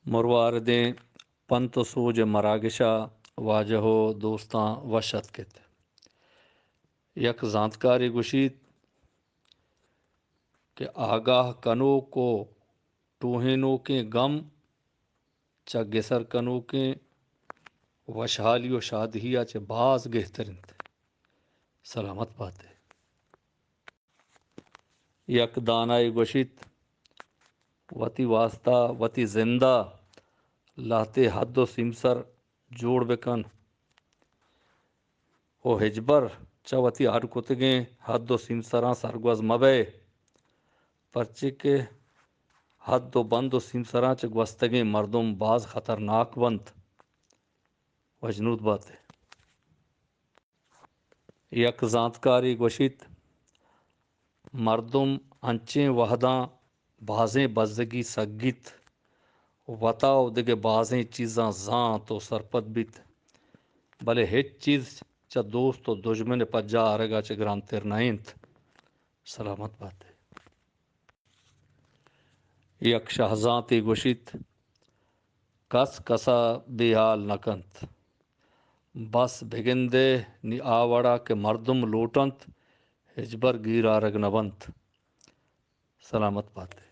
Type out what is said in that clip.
مرواردیں پنت و سوج مراگشا واجہ و دوستاں وش اتکت۔ یک زانتکارے گوشیت کہ آگاہ کنوک و ٹوہینوکیں گم چہ گسر کنوکیں وشحالی و شادہیا چہ باز گہتر انت۔ سلامت باتے۔ یک دانائے گوشیت، وتی واستا وتی زندا لہتے حد و سیمسر جوڑ بکن و ہچبر چہ وتی اڈ کتگیں حد و سیمسراں سرگوز مبئے، پرچے کہ حد و بند و سیمسراں چہ گوستگیں مردم باز خطرناک بنت۔ وشنود باتے۔ یک زانتکارے گوشیت، مردم انچیں وہداں بازیں بزگی سگیت، وتا و دگہ بازیں چیزاں زانت و سرپد بیت، بلے ہچ چیز چہ دوست و دژمن پجا آرگا چہ گرانتر نہ انت۔ سلامت باتے۔ یک شہزانتے گوشیت، کس کسا بے حال نہ کنت۔ بس بگندے نی آ وڑا کہ مردم لوٹنت، ہچبر گیر آرگ نہ بنت۔ سلامت باتے۔